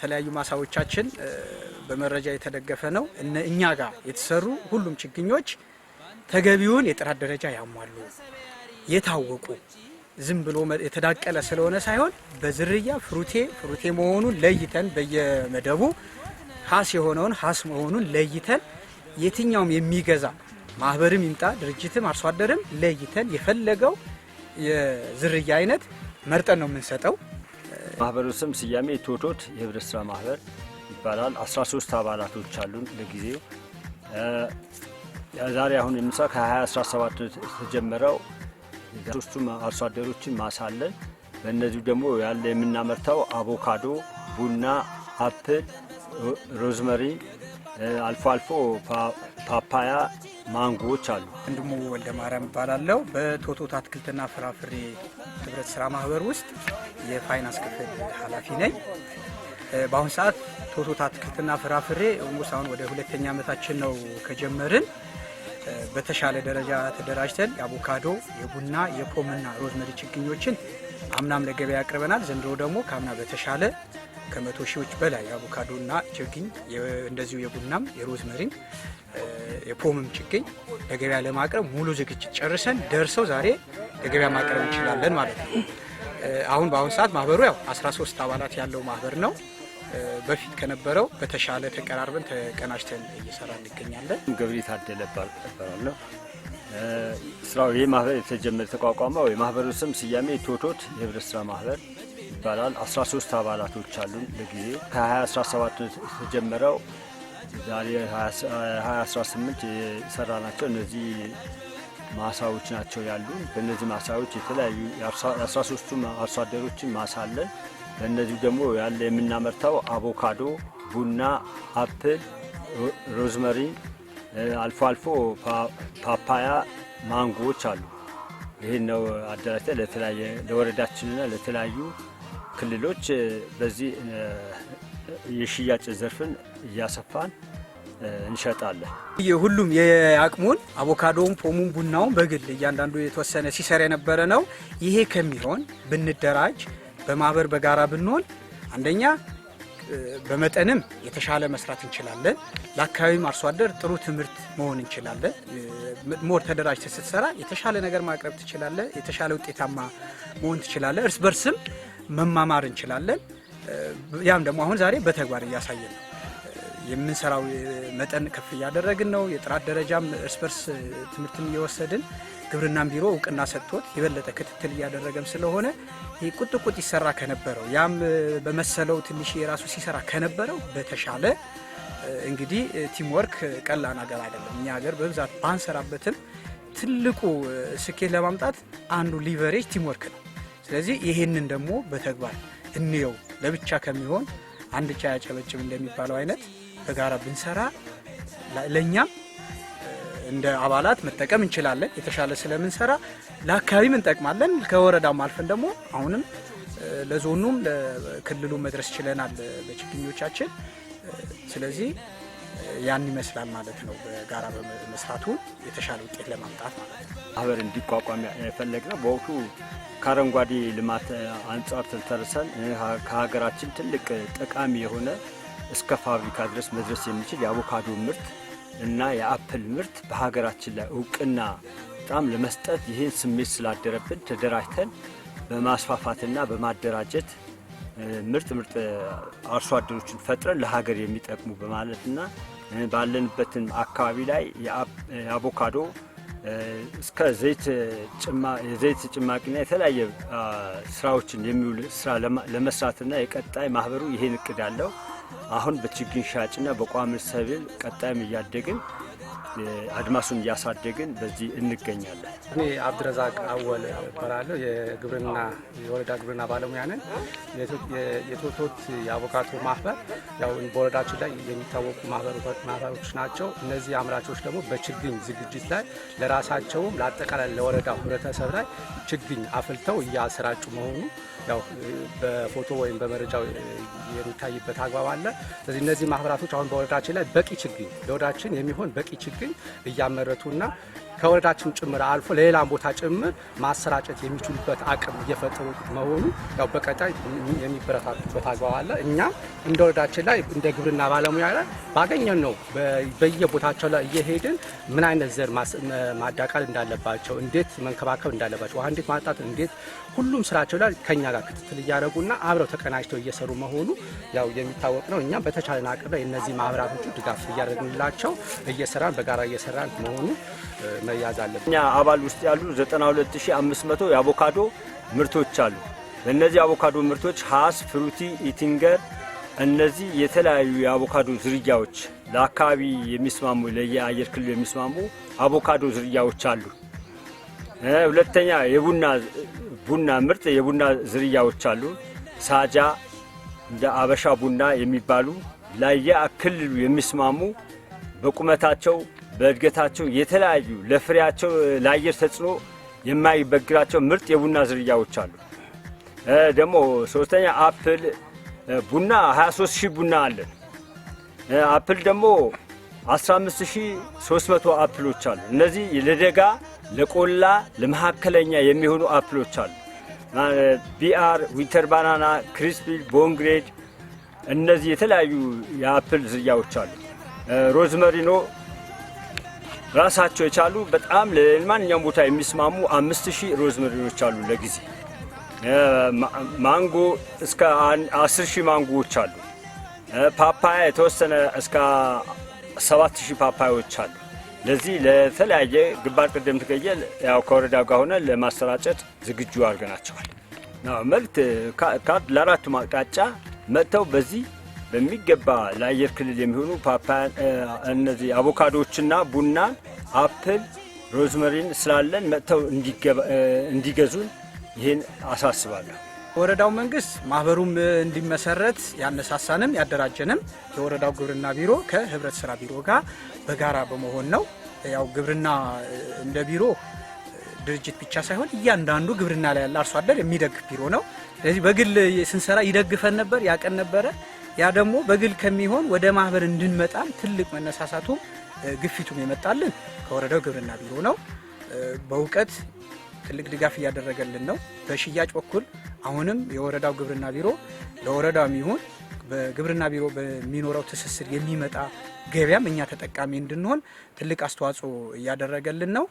የተለያዩ ማሳዎቻችን በመረጃ የተደገፈ ነው። እኛ ጋር የተሰሩ ሁሉም ችግኞች ተገቢውን የጥራት ደረጃ ያሟሉ፣ የታወቁ፣ ዝም ብሎ የተዳቀለ ስለሆነ ሳይሆን በዝርያ ፍሩቴ ፍሩቴ መሆኑን ለይተን፣ በየመደቡ ሀስ የሆነውን ሀስ መሆኑን ለይተን፣ የትኛውም የሚገዛ ማህበርም ይምጣ፣ ድርጅትም አርሶ አደርም ለይተን የፈለገው የዝርያ አይነት መርጠን ነው የምንሰጠው። ማህበሩ ስም ስያሜ ቶቶት የህብረት ስራ ማህበር ይባላል። 13 አባላቶች አሉን ለጊዜው። ዛሬ አሁን የምንሰራው ከ2017 የተጀመረው ሶስቱም አርሶ አደሮችን ማሳለን። በእነዚሁ ደግሞ ያለ የምናመርተው አቮካዶ፣ ቡና፣ apple፣ rosemary፣ አልፎ አልፎ ፓፓያ፣ ማንጎዎች አሉ። ወንድሙ ወልደ ማርያም እባላለሁ። በቶቶት አትክልትና ፍራፍሬ ህብረት ስራ ማህበር ውስጥ የፋይናንስ ክፍል ኃላፊ ነኝ። በአሁን ሰዓት ቶቶት አትክልትና ፍራፍሬ almost አሁን ወደ ሁለተኛ ዓመታችን ነው ከጀመርን። በተሻለ ደረጃ ተደራጅተን የአቮካዶ፣ የቡና፣ የፖምና rosemary ችግኞችን አምናም ለገበያ አቅርበናል። ዘንድሮ ደግሞ ከአምና በተሻለ ከ100 ሺዎች በላይ የአቮካዶና ችግኝ፣ እንደዚሁ የቡናም የ rosemary ም የፖምም ችግኝ ለገበያ ለማቅረብ ሙሉ ዝግጅት ጨርሰን ደርሰው ዛሬ ለገበያ ማቅረብ እንችላለን ማለት ነው። አሁን በአሁን ሰዓት ማህበሩ ያው 13 አባላት ያለው ማህበር ነው። በፊት ከነበረው በተሻለ ተቀራርበን ተቀናጅተን እየሰራ እንገኛለን። ገብሬ ታደለ እባላለሁ። ስራው ይህ ማህበር የተጀመረ የተቋቋመው የማህበሩ ስም ስያሜ ቶቶት የህብረት ስራ ማህበር ይባላል። 13 አባላቶች አሉን ለጊዜው። ከ2017 የተጀመረው ዛሬ 2018 የሰራ ናቸው። እነዚህ ማሳዎች ናቸው ያሉ። በእነዚህ ማሳዎች የተለያዩ የ13ቱም አርሶ አደሮችን ማሳ አለን። በእነዚሁ ደግሞ ያለ የምናመርተው አቮካዶ፣ ቡና፣ apple፣ rosemary፣ አልፎ አልፎ ፓፓያ፣ ማንጎዎች አሉ። ይህን ነው አደራጅተን ለተለያየ ለወረዳችንና ለተለያዩ ክልሎች በዚህ የሽያጭ ዘርፍን እያሰፋን እንሸጣለን። ሁሉም የአቅሙን አቮካዶውን፣ ፖሙን፣ ቡናውን በግል እያንዳንዱ የተወሰነ ሲሰራ የነበረ ነው። ይሄ ከሚሆን ብንደራጅ፣ በማህበር በጋራ ብንሆን አንደኛ በመጠንም የተሻለ መስራት እንችላለን። ለአካባቢም አርሶ አደር ጥሩ ትምህርት መሆን እንችላለን። More ተደራጅተህ ስትሰራ የተሻለ ነገር ማቅረብ ትችላለህ። የተሻለ ውጤታማ መሆን ትችላለህ። እርስ በርስም መማማር እንችላለን። ያም ደግሞ አሁን ዛሬ በተግባር እያሳየን ነው። የምንሰራው መጠን ከፍ እያደረግን ነው። የጥራት ደረጃም እርስ በርስ ትምህርትም እየወሰድን፣ ግብርናም ቢሮ እውቅና ሰጥቶት የበለጠ ክትትል እያደረገም ስለሆነ ይህ ቁጥቁጥ ይሰራ ከነበረው፣ ያም በመሰለው ትንሽ የራሱ ሲሰራ ከነበረው በተሻለ። እንግዲህ teamwork ቀላል ነገር አይደለም። እኛ ሀገር በብዛት ባንሰራበትም ትልቁ ስኬት ለማምጣት አንዱ leverage teamwork ነው። ስለዚህ ይሄንን ደግሞ በተግባር እንየው። ለብቻ ከሚሆን አንድ እጅ አያጨበጭብ እንደሚባለው አይነት በጋራ ብንሰራ ለእኛም እንደ አባላት መጠቀም እንችላለን። የተሻለ ስለምንሰራ ለአካባቢም እንጠቅማለን። ከወረዳም አልፈን ደግሞ አሁንም ለዞኑም ለክልሉም መድረስ ችለናል በችግኞቻችን። ስለዚህ ያን ይመስላል ማለት ነው። በጋራ በመስራቱ የተሻለ ውጤት ለማምጣት ማለት ነው። ማህበር እንዲቋቋም የፈለግነው በወቅቱ ከአረንጓዴ ልማት አንጻር ተንተርሰን ከሀገራችን ትልቅ ጠቃሚ የሆነ እስከ ፋብሪካ ድረስ መድረስ የሚችል የአቮካዶ ምርት እና የ apple ምርት በሀገራችን ላይ እውቅና በጣም ለመስጠት ይህን ስሜት ስላደረብን ተደራጅተን በማስፋፋትና በማደራጀት ምርጥ ምርጥ አርሶ አደሮችን ፈጥረን ለሀገር የሚጠቅሙ በማለትና ባለንበትን አካባቢ ላይ የአቮካዶ እስከ የዘይት ጭማቂና የተለያየ ስራዎችን የሚውል ስራ ለመስራትና የቀጣይ ማህበሩ ይሄን እቅድ አለው። አሁን በችግኝ ሻጭና በቋሚ ሰብል ቀጣይም እያደግን አድማሱን እያሳደግን በዚህ እንገኛለን። እኔ አብድረዛቅ አወል እባላለሁ። የግብርና የወረዳ ግብርና ባለሙያ ነን። የቶቶት የአቮካዶ ማህበር ያው በወረዳችን ላይ የሚታወቁ ማህበሮች ናቸው። እነዚህ አምራቾች ደግሞ በችግኝ ዝግጅት ላይ ለራሳቸውም ለአጠቃላይ ለወረዳው ህብረተሰብ ላይ ችግኝ አፍልተው እያሰራጩ መሆኑ ያው በፎቶ ወይም በመረጃው የሚታይበት አግባብ አለ። ስለዚህ እነዚህ ማህበራቶች አሁን በወረዳችን ላይ በቂ ችግኝ፣ ለወረዳችን የሚሆን በቂ ችግኝ እያመረቱና ከወረዳችን ጭምር አልፎ ለሌላም ቦታ ጭምር ማሰራጨት የሚችሉበት አቅም እየፈጠሩ መሆኑ ያው በቀጣይ የሚበረታቱበት አግባብ አለ። እኛም እንደ ወረዳችን ላይ እንደ ግብርና ባለሙያ ላይ ባገኘን ነው በየቦታቸው ላይ እየሄድን ምን አይነት ዘር ማዳቀል እንዳለባቸው፣ እንዴት መንከባከብ እንዳለባቸው፣ ውሃ እንዴት ማጣት፣ እንዴት ሁሉም ስራቸው ላይ ከኛ ጋር ክትትል እያደረጉና አብረው ተቀናጅተው እየሰሩ መሆኑ ያው የሚታወቅ ነው። እኛም በተቻለን አቅም ላይ እነዚህ ማህበራቶቹ ድጋፍ እያደረግንላቸው እየሰራን በጋራ እየሰራን መሆኑ መያዝ አለብን። እኛ አባል ውስጥ ያሉ 92500 የአቮካዶ ምርቶች አሉ። በእነዚህ አቮካዶ ምርቶች ሀስ፣ ፍሩቲ፣ ኢቲንገር እነዚህ የተለያዩ የአቮካዶ ዝርያዎች ለአካባቢ የሚስማሙ፣ ለየአየር ክልሉ የሚስማሙ አቮካዶ ዝርያዎች አሉ። ሁለተኛ የቡና ቡና ምርጥ የቡና ዝርያዎች አሉ። ሳጃ፣ እንደ አበሻ ቡና የሚባሉ ለየክልሉ የሚስማሙ፣ በቁመታቸው በእድገታቸው የተለያዩ፣ ለፍሬያቸው ለአየር ተጽዕኖ የማይበግራቸው ምርጥ የቡና ዝርያዎች አሉ። ደግሞ ሶስተኛ apple ቡና 23 ሺህ ቡና አለን። Apple ደግሞ 15300 apple ኦች አሉ። እነዚህ ለደጋ፣ ለቆላ፣ ለመካከለኛ የሚሆኑ apple ኦች አሉ። ቢአር፣ winter banana፣ crispy፣ ቦንግሬድ እነዚህ የተለያዩ የ apple ዝርያዎች አሉ። ሮዝመሪኖ ራሳቸው የቻሉ በጣም ለማንኛውም ቦታ የሚስማሙ 5000 ሮዝመሪኖች አሉ። ለጊዜ ማንጎ እስከ 10,000 ማንጎዎች አሉ። ፓፓያ የተወሰነ እስከ 7000 ፓፓያዎች አሉ። ለዚህ ለተለያየ ግንባር ቀደም ትገየ ያው ከወረዳው ጋር ሆነ ለማሰራጨት ዝግጁ አድርገናቸዋል። መልክት ካርድ ለአራቱም አቅጣጫ መጥተው በዚህ በሚገባ ለአየር ክልል የሚሆኑ ፓፓያ፣ እነዚህ አቮካዶዎችና ቡና፣ apple፣ rosemary ን ስላለን መጥተው እንዲገዙን ይህን አሳስባለሁ። ወረዳው መንግስት ማህበሩም እንዲመሰረት ያነሳሳንም ያደራጀንም የወረዳው ግብርና ቢሮ ከህብረት ስራ ቢሮ ጋር በጋራ በመሆን ነው። ያው ግብርና እንደ ቢሮ ድርጅት ብቻ ሳይሆን እያንዳንዱ ግብርና ላይ ያለ አርሶ አደር የሚደግፍ ቢሮ ነው። ስለዚህ በግል ስንሰራ ይደግፈን ነበር፣ ያቀን ነበረ። ያ ደግሞ በግል ከሚሆን ወደ ማህበር እንድንመጣም ትልቅ መነሳሳቱም ግፊቱም የመጣልን ከወረዳው ግብርና ቢሮ ነው። በእውቀት ትልቅ ድጋፍ እያደረገልን ነው። በሽያጭ በኩል አሁንም የወረዳው ግብርና ቢሮ ለወረዳው ይሁን በግብርና ቢሮ በሚኖረው ትስስር የሚመጣ ገበያም እኛ ተጠቃሚ እንድንሆን ትልቅ አስተዋጽኦ እያደረገልን ነው።